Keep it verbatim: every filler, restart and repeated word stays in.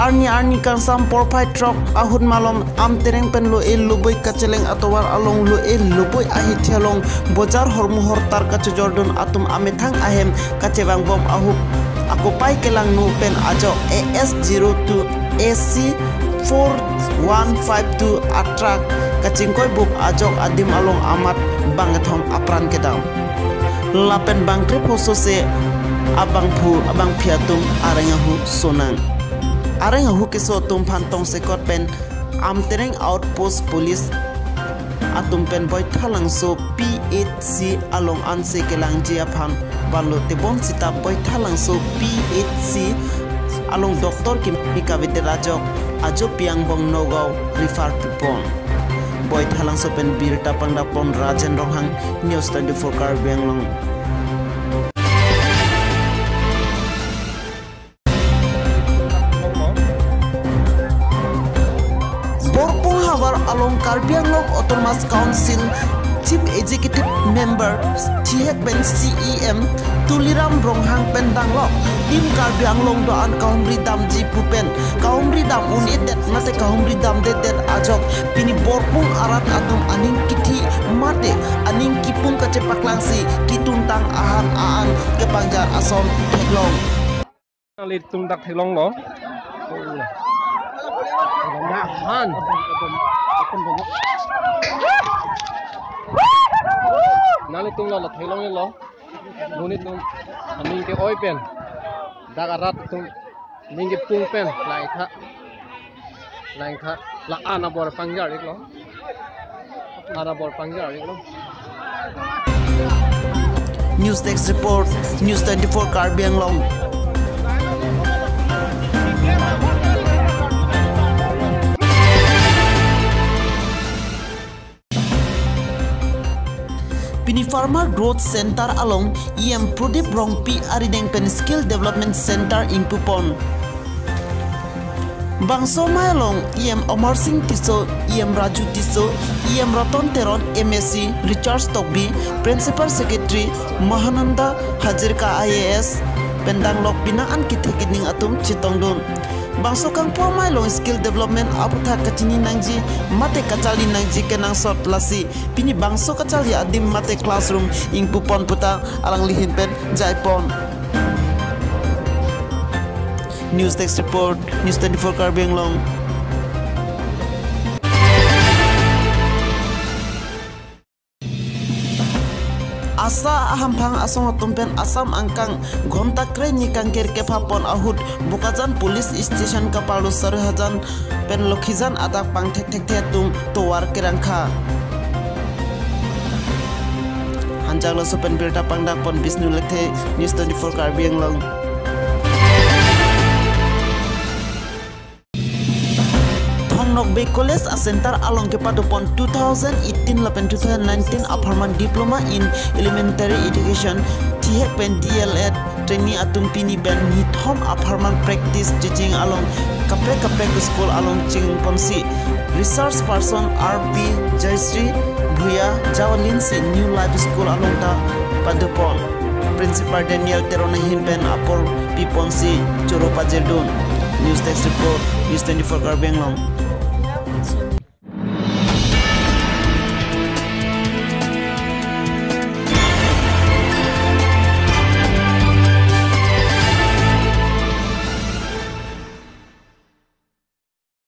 Arni arni kangsam porphai throk ahut malom Amtereng pen Lo-e Loboi kacheleng atovar along Lo-e Loboi ahithi along bojar hormu hortar kachojordun atum amethang ahem kachevangbom ahut akopai kelangno pen ajok A S zero two A C four one five two a truck kachingkoibup ajok adim along amat bangkethom apran kedam. Lapen bangkrephoso se abangphu abangphi atum areng ahu sonang. Areng ahu keso atum aphan tongsekot pen Amtereng Outpost Police atum pen Boithalangso P H C along anse kelangji aphan vanlo tebon sita Boithalangso P H C along doctor kimi kavedet ajok ajo pi angbong Nagaon refer pipon. Boithalangso pen birta pangdapon Rajen Ronghang, News twenty-four Karbi Anglong. Borpung havar along Karbi Anglong Autonomous Council Chief Executive Member thihek pen C E M Tuliram Ronghang pen danglok Team Karbi Anglong do-an kahumri damji pu pen kahumri dam un-edet mate kahumri damdedet ajok pini Borpung arat atum aning kithi mate aning kipung kachepaklangsi kituntang ahan a-an kepangjar ason theklong. Nanglitum dak theklonglo. Nahan. Nanglitum lo theklonglo. Nelitum aning ke-oi pen. Dak arat atum aning kipung pen. Laitha. Langkha la-an abor pangjar iklo. An abor pangjar iklo. News Desk Report, News twenty-four Karbi Anglong. Pini Farmer Growth Center along E M Pradip Rongpi arideng pen Skill Development Center ingpupon. Bangso amei along E M Amar Sing Tisso, E M Raju Tisso, E M Ratan Teron, M A C Richard Tokbi, Principal Secretary Mahananda Hazarika I A S, pen danglok pini an kethe kening atum chetongdun. Bangso kangpu amei along skill development aputhak kachini nangji mate kacharli nangji kenangsot, lasi pini bangso kacharli adim mate classroom ingpupon puta alangli ahin pen jaipon. News Desk Report, News twenty-four Karbi Anglong. ASHA ahamphang asong atum pen Assam angkang ghonta kreni kangkir kephapon ahut Bokajan Police Station kaparlo Sarihajan pen Lokhijan adak pangthekthekthe atum tovar kerangkha. Hanjak laso pen birta pangdakpon Bishnu Lekthe, News twenty-four Karbi Anglong. Thong Nokbe College a center along kepadopon two thousand eighteen lapen two thousand nineteen apharman Diploma in Elementary Education thihek pen D L Ed trainee atum pini pen nithom apharman practice teaching along kaprek kaprek school along chingponsi resource person R P Joyshri Bhuya Javalin si New Life School along ta padopon. Principal Daniel Teron ahin pen apor piponsi choro pajirdun. News Desk Report, News twenty-four Karbi Anglong.